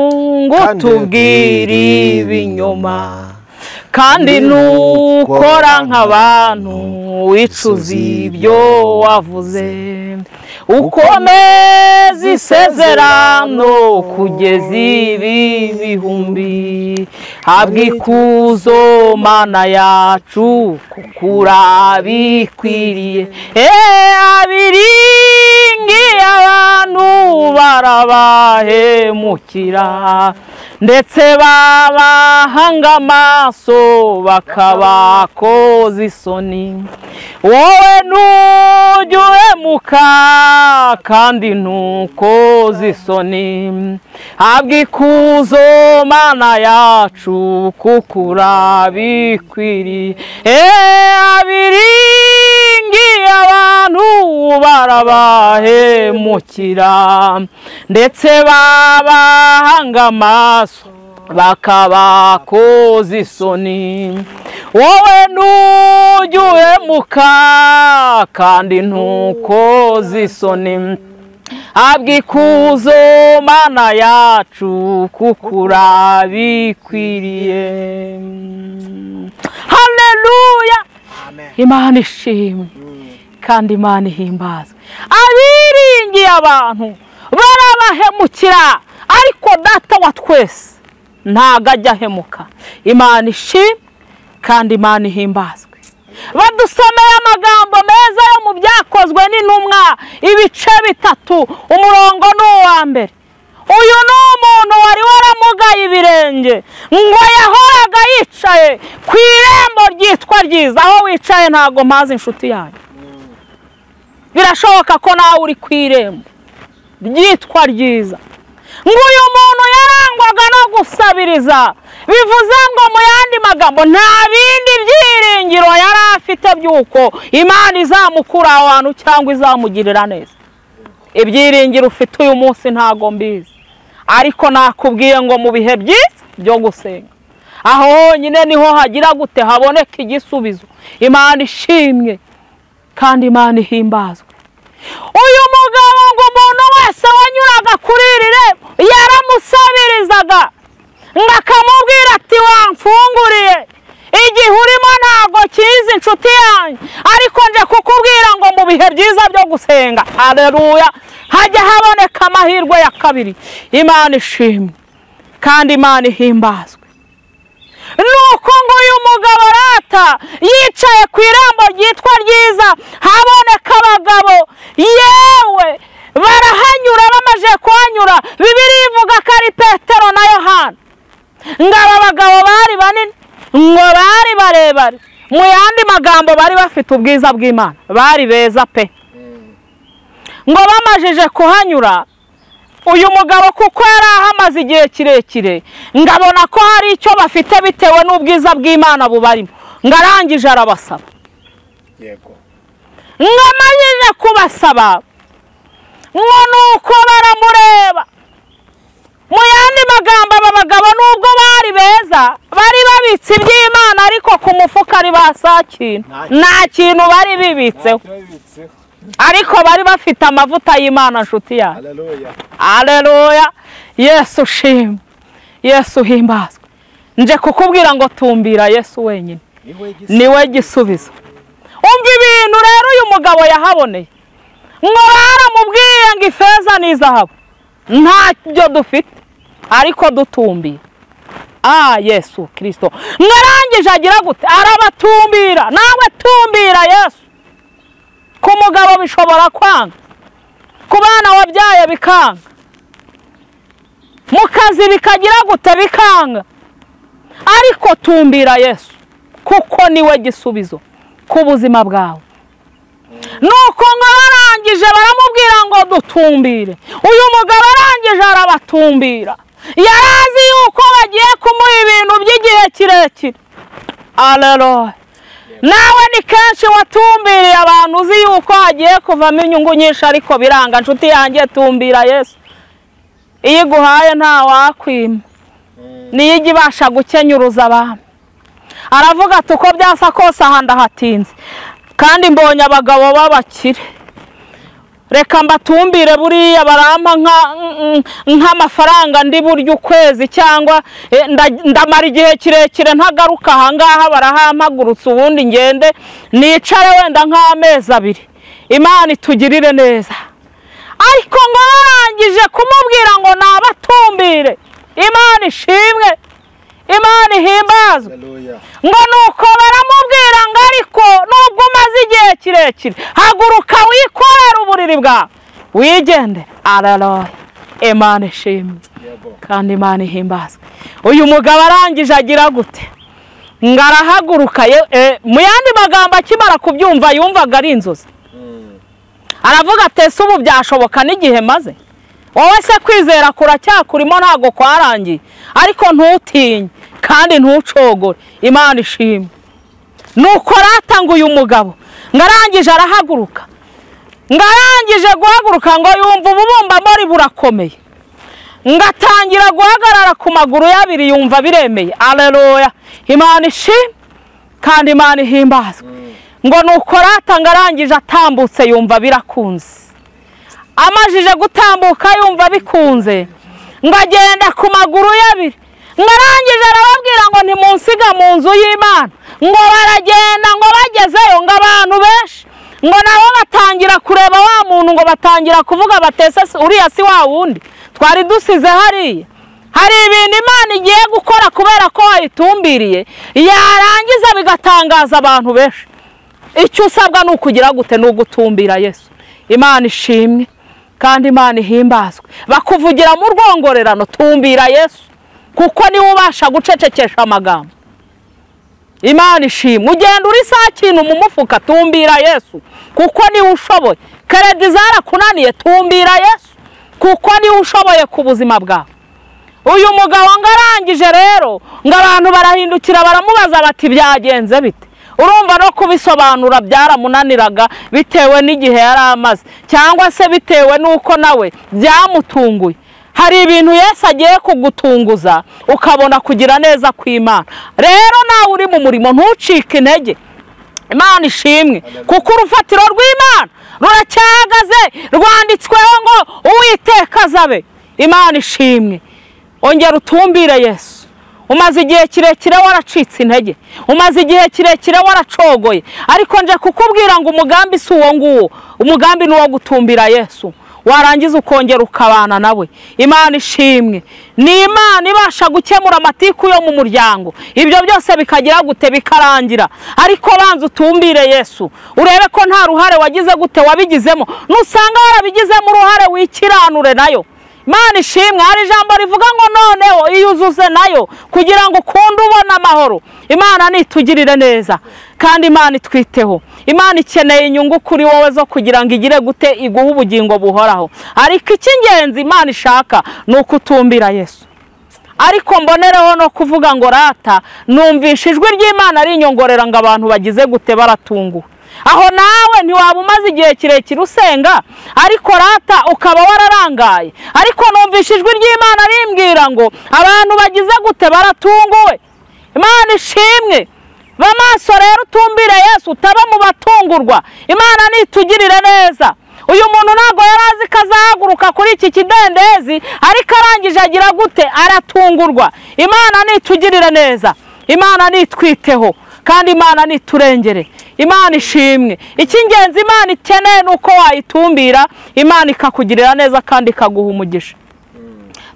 ngo tubwire ibinyoma, Kandi nukora nk'abantu wicuza ibyo wavuze. Ukomeza isezerano kugeza ibi bihumbi. Habwa ikuzo Mana yacu kuko urabikwiriye. Abiringiye abantu barabahemukira, ndetse babahanga amaso bakabakoza isoni. Wowe ntujya uhemuka kandi ntukoze isoni. Habwa ikuzo Mana yacu kuko urabikwiriye. Abiringiye abantu barabahemukira, ndetse babahanga amaso bakabakoza isoni. Wowe ntujya uhemuka kandi ntukoze isoni. Habwa ikuzo Mana yacu kuko urabikwiriye. Haleluya! Imana ishimwe kandi Imana ihimbazwe. Abiringiye abantu barabahemukira, ariko Data wa twese ntago ajya ahemuka. Imana ishimwe kandi Imana ihimbazwe. Badusomeye amagambo meza yo mu Byakozwe n'Intumwa ibice 3, umurongo ni uwa mbere. Uyu ni umuntu wari waramugaye ibirenge, ngo yahoraga yicaye ku irembo ryitwa Ryiza. Aho wicaye ntago mpazi inshuti yanyu. Birashoboka ko nawe uri ku irembo ryitwa Ryiza. Ngo uyu muntu yarangwaga no gusabiriza, bivuze ngo mu yandi magambo nta bindi byiringiro yari afite by'uko Imana izamukura aho hantu cyangwa izamugirira neza. Ibyiringiro ufite uyu munsi ntago mbizi, ariko nakubwiye ngo mu bihe byiza byo gusenga, aho honyine niho hagira gute haboneka igisubizo. Imana ishimwe kandi Imana ihimbazwe. Uyu mugabo ngo umuntu wese wanyuraga kuri iri rembo yaramusabirizaga, ngo akamubwira ati wamfunguriye, igihe urimo ntago kizi inshuti yanjye, ariko nje kukubwira ngo mu bihe byiza byo gusenga, haleluya, hajya haboneka amahirwe ya kabiri. Imana ishimwe kandi Imana ihimbazwe. Nuko ngo uyu mugabo rata yicaye ku irembo ryitwa Ryiza, haboneka abagabo, yewe barahanyura. Bamaze kuhanyura, Bibiliya ivuga ko ari Petero na Yohana. Ngo aba bagabo bari banini, ngo bari barebare, mu yandi magambo bari bafite ubwiza bw'Imana, bari beza pe. Ngo bamajije kuhanyura, uyu mugabo kuko yari ahamaze igihe kirekire, ngabona ko hari icyo bafite bitewe n'ubwiza bw'Imana bubarimo, ngarangije arabasaba. Yego. Ngamajije kubasaba, ngo nuko baramureba. Mu yandi magambo aba bagabo nubwo bari beza, bari babitse iby'Imana, ariko ku mufuka ari basakintu, nta kintu bari bibitseho, ariko bari bafite amavuta y'Imana nshuti yawe. Haleluya. Haleluya. Yesu ushimwe, Yesu uhimbazwe. Nje kukubwira ngo tumbira Yesu wenyine, niwe gisubizo. Umva ibintu rero uyu mugabo yahaboneye. Ngo baramubwiye ngo ifeza n'izahabu ntacyo dufite, ariko dutumbiye Yesu Kristo. Ngarangije agira gute? Arabatumbira. Nawe tumbira Yesu. Ku mugabo bishobora kwanga, ku bana wabyaye bikanga, mu kazi bikagira gute bikanga, ariko tumbira Yesu kuko niwe gisubizo ku buzima bwawe. Nuko ngo barangije baramubwira ngo dutumbire. Uyu mugabo arangije arabatumbira. Yarazi yuko bagiye kumuha ibintu by'igihe kirekire. Haleluya. Nawe ni kenshi watumbiriye abantu uzi yuko hagiye kuvamo inyungu nyinshi, ariko biranga. Nshuti yanjye, tumbira Yesu. Iyo iguhaye nta wakwima, niyo ijya ibasha gukenyuruza abantu. Aravuga ati uko byasa kose aha ndahatinze, kandi mbonye abagabo b'abakire. Reka mbatumbire buriya barampa nk'amafaranga ndi buryo ukwezi, cyangwa ndamara igihe kirekire ntagaruka ahangaha, barahampagurutse ubundi ngende nicare wenda nk'amezi 2. Imana itugirire neza. Ariko ngo barangije kumubwira ngo nabatumbire, Imana ishimwe, Imana ihimbazwe. Ngo nuko baramubwira ngo ariko nubwo umaze igihe kirekire, haguruka wikorere uburiri bwawe wigende. Haleluya, Imana ishimwe kandi Imana ihimbazwe. Uyu mugabo arangije agira gute? Ngo arahaguruka. Mu yandi magambo akimara kubyumva yumvaga ari inzozi. Aravuga ati ese ubu byashoboka n'igihe maze? Wowe se kwizera kuracyakurimo ntago kwarangiye, ariko ntutinye kandi ntucogore. Imana ishimwe. Nuko ratanga uyu mugabo ngo arangije arahaguruka, ngo arangije guhaguruka ngo yumva ububumbamori burakomeye, ngo atangira guhagarara ku maguru y'abiri, yumva biremeye. Haleluya, Imana ishimwe kandi Imana ihimbazwe. Ngo nuko ratanga arangije atambutse yumva birakunze. Amajije gutambuka yumva bikunze, ngo agenda ku maguru y'abiri. Ngo arangije arababwira ngo ntimunsiga mu nzu y'Imana. Ngo baragenda, ngo bagezeyo ngo abantu benshi ngo nabo batangira kureba wa muntu, ngo batangira kuvuga batese uriya si wa wundi twari dusize hariya. Hari ibintu Imana igiye gukora kubera ko wayitumbiriye, yarangiza bigatangaza abantu benshi. Icyo usabwa ni ukugira gute? Ni ugutumbira Yesu. Imana ishimwe kandi Imana ihimbazwe. Bakuvugira mu rwongorerano, tumbira Yesu, kuko niwe ubasha gucecekesha amagambo. Imana ishimwe. Ugenda uri saa kintu mu mufuka, tumbira Yesu, kuko niwe ushoboye. Keredi zarakunaniye, tumbira Yesu, kuko niwe ushoboye ku buzima bwawe. Uyu mugabo ngo arangije rero, ngo abantu barahindukira baramubaza bati byagenze bite? Urumva no kubisobanura byaramunaniraga bitewe n'igihe yari amaze, cyangwa se bitewe n'uko nawe byamutunguye. Hari ibintu Yesu agiye kugutunguza ukabona kugira neza kw'Imana. Rero nawe uri mu murimo ntucike intege. Imana ishimwe, kuko urufatiro rw'Imana ruracyahagaze, rwanditsweho ngo Uwiteka azabe. Imana ishimwe. Ongera utumbire Yesu. Umaze igihe kirekire waracitse intege, umaze igihe kirekire waracogoye, ariko nje kukubwira ngo umugambi si uwo nguwo, umugambi ni uwo gutumbira Yesu, warangiza ukongera ukabana nawe. Imana ishimwe. Ni Imana ibasha gukemura amatiku yo mu muryango, ibyo byose bikagira gute? Bikarangira. Ariko banza utumbire Yesu, urebe ko nta ruhare wagize gute wabigizemo. Nusanga warabigizemo uruhare, wikiranure nayo. Imana ishimwe. Hari ijambo rivuga ngo noneho iyuzuze nayo kugira ngo ukunde ubone amahoro. Imana nitugirire neza kandi Imana itwiteho. Imana ikeneye inyungu kuri wowe zo kugira ngo igire gute? Iguhe ubugingo buhoraho. Ariko icy'ingenzi Imana ishaka ni ukutumbira Yesu. Ariko mbonereho no kuvuga ngo rata numvisha ijwi ry'Imana rinyongorera ngo abantu bagize gute? Baratunguwe. Aho nawe ntiwaba umaze igihe kirekire usenga, ariko rata ukaba wararangaye. Ariko numvisha ijwi ry'Imana rimbwira ngo abantu bagize gute? Baratunguwe. Imana ishimwe. Bamaso rero utumbire Yesu, utaba mu batungurwa. Imana nitugirire neza. Uyu muntu ntago yari azi ko azahaguruka kuri iki kidendezi, ariko arangije agira gute? Aratungurwa. Imana nitugirire neza, Imana nitwiteho, kandi Imana niturengere. Imana ishimwe. Icy'ingenzi Imana ikeneye nuko wayitumbira, Imana ikakugirira neza kandi ikaguha umugisha.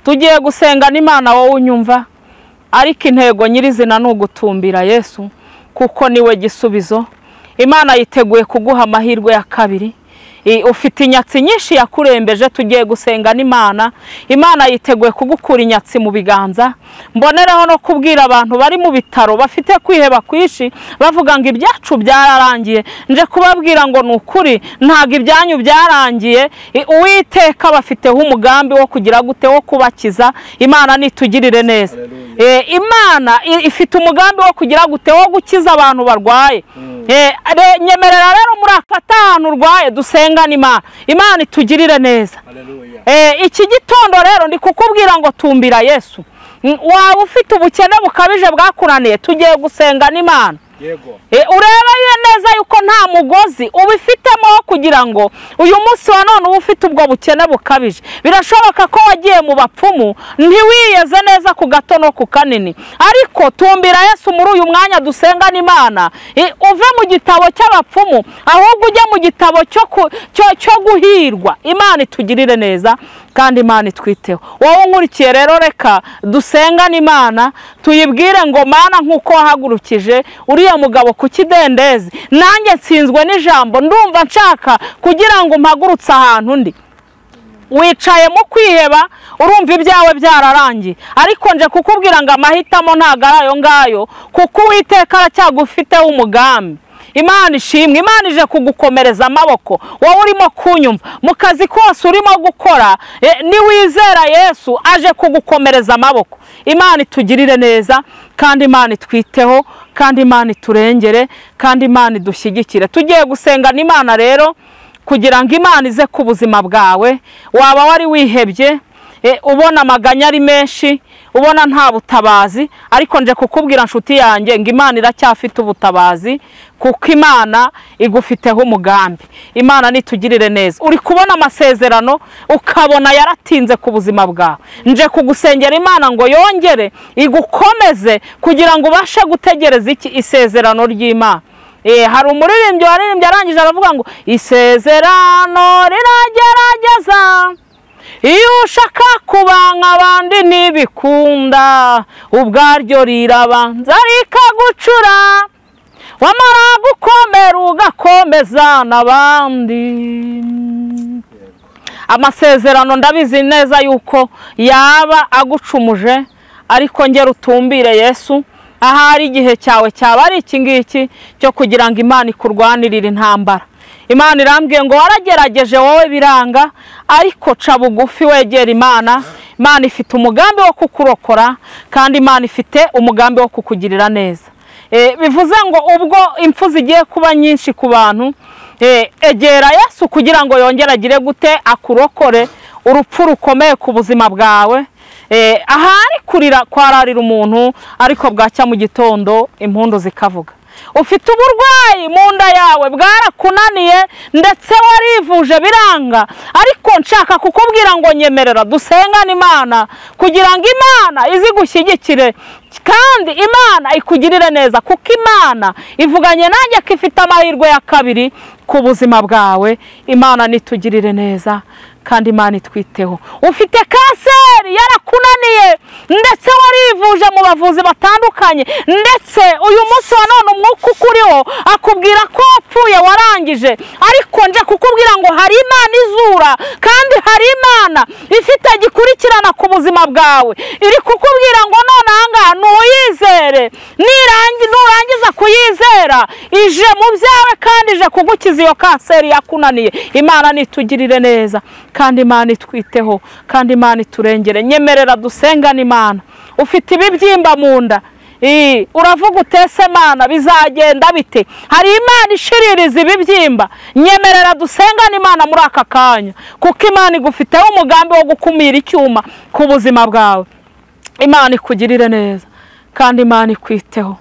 Tugiye gusenga n'Imana wowe unyumva, ariko intego nyirizina ni ugutumbira Yesu, kuko niwe gisubizo. Imana yiteguye kuguha amahirwe ya kabiri. Ufite inyatsi nyinshi yakurembeje, tugiye gusenga n'Imana. Imana yiteguye kugukura inyatsi mu biganza. Mboneraho no kubwira abantu bari mu bitaro bafite kwiheba kwishi, bavuga ngo ibyacu byararangiye. Nje kubabwira ngo ni ukuri, ntago ibyanyu byarangiye. Uwiteka bafiteho umugambi wo kugira gute? Wo kubakiza. Imana nitugirire neza. Imana ifite umugambi wo kugira gute? Wo gukiza abantu barwaye. Nyemerera rero muri afata ahantu urwaye dusenga n'Imana. Imana itugirire neza. Iki gitondo rero ndi kukubwira ngo tumbira Yesu. Waba ufite ubukene bukabije bwakunaniye, tugiye gusenga n'Imana. Urebe neza yuko nta nta mugozi ubifitemo kugira ngo uyu munsi wa none uba ufite ubwo bukene bukabije. Birashoboka ko wagiye mu bapfumu ntiwiyeze neza ku gato no ku kanini, ariko tumbira Yesu muri uyu mwanya dusengana Imana, uve mu gitabo cy'abapfumu ahubwo ujye mu gitabo cyo guhirwa. Imana itugirire neza kandi Imana itwiteho. Wowe unkurikiye rero, reka dusengane Imana tuyibwire ngo Mana, nkuko wahagurukije uriya mugabo ku kidendezi, nanjye nsinzwe n'ijambo, ndumva nshaka kugira ngo mpagurutse ahantu ndi. Wicaye mu kwiheba, urumva ibyawe byararangiye, ariko nje kukubwira ngo amahitamo ntago ari ayo ngayo, kuko Uwiteka aracyagufiteho umugambi. Imana ishimwe, Imana ije kugukomereza amaboko. Wowe urimo kunyumva mu kazi kose urimo gukora, niwizera Yesu aje kugukomereza amaboko. Imana itugirire neza kandi Imana itwiteho kandi Imana iturengere kandi Imana idushyigikire. Tugiye gusenga n'Imana rero kugira ngo Imana ize ku buzima bwawe. Waba wari wihebye, ubona amaganya ari menshi, ubona nta butabazi, ariko nje kukubwira nshuti yanjye ngo Imana iracyafite ubutabazi, kuko Imana igufiteho umugambi. Imana nitugirire neza. Uri kubona amasezerano ukabona yaratinze ku buzima bwawe, nje kugusengera Imana ngo yongere igukomeze kugira ngo ubashe gutegereza iki isezerano ry'Imana. Hari umuririmbyi waririmbye arangije aravuga ngo isezerano riragerageza, iyo ushaka kuba nk'abandi ntibikunda, ubwaryo rirabanza rikagucura, wamara gukomera ugakomeza n'abandi. Amasezerano ndabizi neza yuko yaba agucumuje, ariko ngera utumbire Yesu. Ahari igihe cyawe cyaba ari iki ngiki cyo kugira ngo Imana ikurwanirire intambara. Imana irambwiye ngo waragerageje wowe biranga, ariko ca bugufi wegera Imana. Imana ifite umugambi wo kukurokora kandi Imana ifite umugambi wo kukugirira neza. Bivuze ngo ubwo impfu zigiye kuba nyinshi ku bantu, egera Yesu kugira ngo yongere agire gute akurokore urupfu rukomeye ku buzima bwawe. Ahari kurira kwararira umuntu, ariko bwacya mu gitondo impundu zikavuga. Ufite uburwayi mu nda yawe bwarakunaniye ndetse warivuje biranga, ariko nshaka kukubwira ngo nyemerera dusengane Imana kugira ngo Imana izigushyigikire kandi Imana ikugirire neza, kuko Imana ivuganye nanjye ko ifite amahirwe ya kabiri ku buzima bwawe. Imana nitugirire neza kandi Imana itwiteho. Ufite kanseri yarakunaniye ndetse warivuje mu bavuzi batandukanye, ndetse uyu munsi wa none umwuka ukuriho akubwira ko wapfuye warangije, ariko nje kukubwira ngo hari Imana izura kandi hari Imana ifite gikurikirana ku buzima bwawe. Iri kukubwira ngo none ahangaha nuyizere, nurangiza kuyizera ije mu byawe kandi ije kugukiza iyo kanseri yakunaniye. Imana nitugirire neza kandi Imana itwiteho kandi Imana iturengere. Nyemerera dusengane Imana. Ufite ibibyimba mu nda, uravuga utese Mana bizagenda bite? Hari Imana ishiririza ibibyimba. Nyemerera dusengane Imana muri aka kanya, kuko Imana igufiteho umugambi wo gukumira icyuma ku buzima bwawe. Imana ikugirire neza kandi Imana ikwiteho,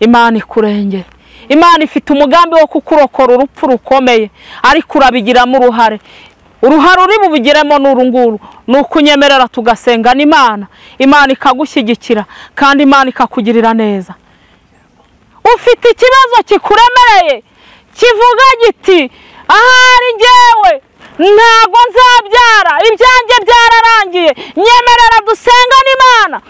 Imana ikurengere. Imana ifite umugambi wo kukurokora urupfu rukomeye, ariko urabigiramo uruhare. Uruhare uri bubigiremo n'urunguru ni ukunyemerera tugasenga n'Imana, Imana ikagushyigikira kandi Imana ikakugirira neza. Ufite ikibazo kikuremereye kivuga giti ahari njyewe ntago nzabyara, ibyanjye byararangiye, nyemerera dusenga n'Imana.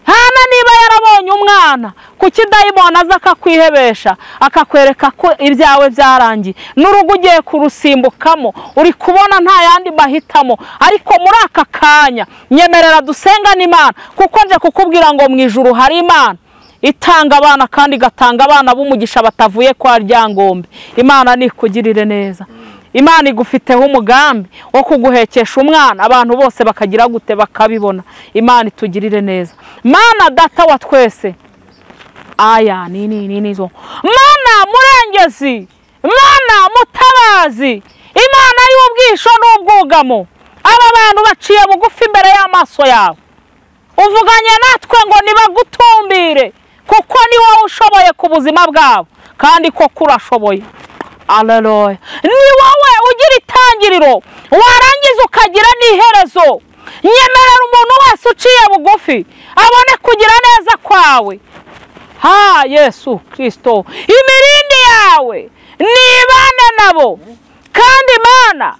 Hana niba yarabonye umwana, kuki dayimoni aza akakwihebesha akakwereka ko ibyawe byarangiye, n'urugo ugiye kurusimbukamo, uri kubona nta yandi mahitamo, ariko muri aka kanya nyemerera dusengane Imana, kuko nje kukubwira ngo mu ijuru hari Imana itanga abana kandi igatanga abana b'umugisha batavuye kwa Ryangombe. Imana nikugirire neza. Imana igufiteho umugambi wo kuguhekesha umwana, abantu bose bakagira gute bakabibona. Imana itugirire neza. Mana data wa twese, aya ni zo Mana murengezi, Mana mutabazi, Imana y'ubwisho n'ubwugamo, aba bantu baciye bugufi imbere y'amaso yawe, uvuganye natwe ngo nibagutumbire, kuko ni wowe ushoboye ku buzima bwabo Kandi koko urashoboye. Alleluya. Ni wowe ugira itangiriro, warangiza ukagira n'iherezo. Nyemerera umuntu wese uciye bugufi abone kugira neza kwawe. Ha Yesu Kristo, imirindi yawe nibane nabo. Kandi Mana,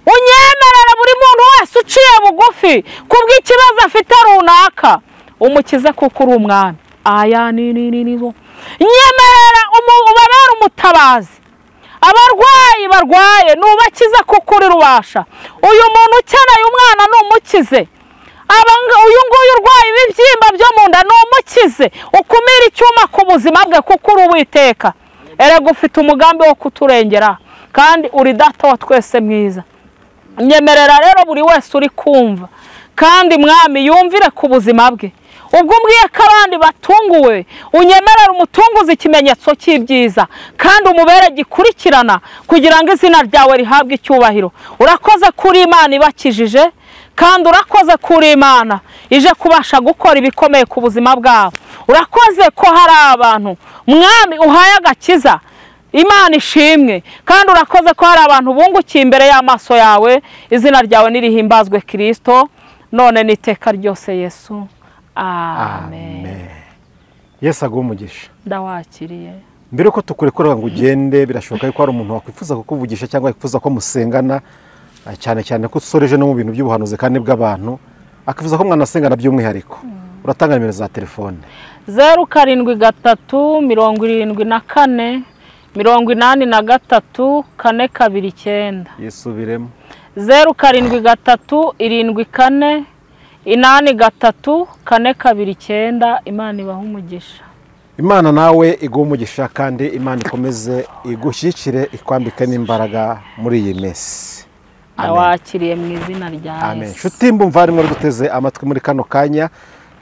unyemerera buri muntu wese uciye bugufi kubw'ikibazo afite runaka, umukize kuko uri umwami. Aya ni ni ni ni. Nyemerera ubabere umutabazi. Abarwayi barwaye nubakize kuko uri rubasha. Uyu muntu ukeneye umwana numukize. Uyu nguyu urwaye ibibyimba byo mu nda numukize. Ukumira icyuma ku buzima bwe kuko uri Uwiteka. Erega ufite umugambi wo kuturengera, kandi uri data wa twese mwiza. Nyemerera rero buri wese uri kumva, kandi Mwami yumvire ku buzima bwe. Ubwo umbwiye ko abandi batunguwe, unyemerera umutunguze ikimenyetso cy'ibyiza, kandi umubere gikurikirana kugira ngo izina ryawe rihabwe icyubahiro. Urakoze kuri Imana ibakijije, kandi urakoze kuri Imana ije kubasha gukora ibikomeye ku buzima bwabo. Urakoze ko hari abantu Mwami uhaye agakiza, Imana ishimwe. Kandi urakoze ko hari abantu bungukiye imbere y'amaso yawe. Izina ryawe nirihimbazwe Kristo, none n'iteka ryose Yesu. Amen. Yesu aguhe umugisha. Ndawakiriye. Mbere ko tukurekura ngo ugende, birashoboka ko hari umuntu wakwifuza kukuvugisha cyangwa yifuza ko musengana, cyane cyane ko usoreje no mu bintu by'ubuhanuzi kandi bw'abantu, akifuza ko mwanasengana by'umwihariko. Uratanga nimero za telefone? 0 7 3 74 83 4 2 9. Yisubiremo. 0 7 3 74 83 4 2 9. Imana ibahe umugisha. Imana nawe iguhe umugisha, kandi Imana ikomeze igushyikire, ikwambike n'imbaraga muri iyi minsi. Ndawakiriye mu izina rya Yesu. Amen. Nshuti mbumva duteze amatwi muri kano kanya,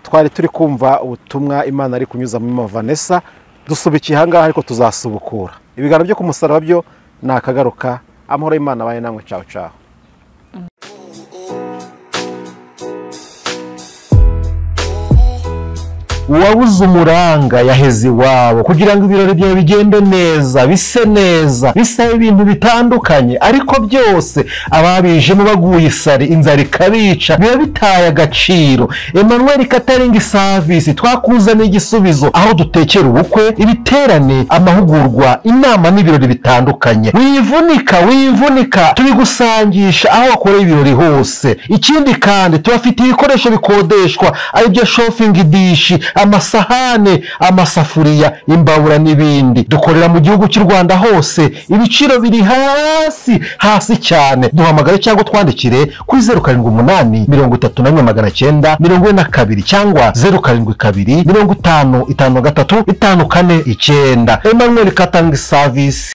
twari turi kumva ubutumwa Imana ari kunyuza muri Mama Vanessa. Dusubikiye aha ngaha ariko tuzasubukura. Ibiganiro byo ku musaraba byo nakagaruka. Amahoro y'Imana abaye namwe. Ciao ciao. Uwabuze umuranga yaheze iwabo. Kugira ngo ibirori byawe bigende neza, bise neza, bisaba ibintu bitandukanye, ariko byose ababijemo baguye isari, inzara ikabica, biba bitaye agaciro. Emmanuel Catering Service twakuzaniye igisubizo, aho dutekera ubukwe, ibiterane, amahugurwa, inama n'ibirori bitandukanye. Wivunika, wivunika, tubigusangisha aho wakoreye ibirori hose. Ikindi kandi tubafitiye ibikoresho bikodeshwa, aribyo shopping dish, amasahane, amasafuriya, imbabura n'ibindi. Dukorera mu gihugu cy'u Rwanda hose, ibiciro biri hasi hasi cyane. Duhamagare cyangwa twandikire kuri 078 31 942 cyangwa 072 50 53 549. Emmanuel Catering Service.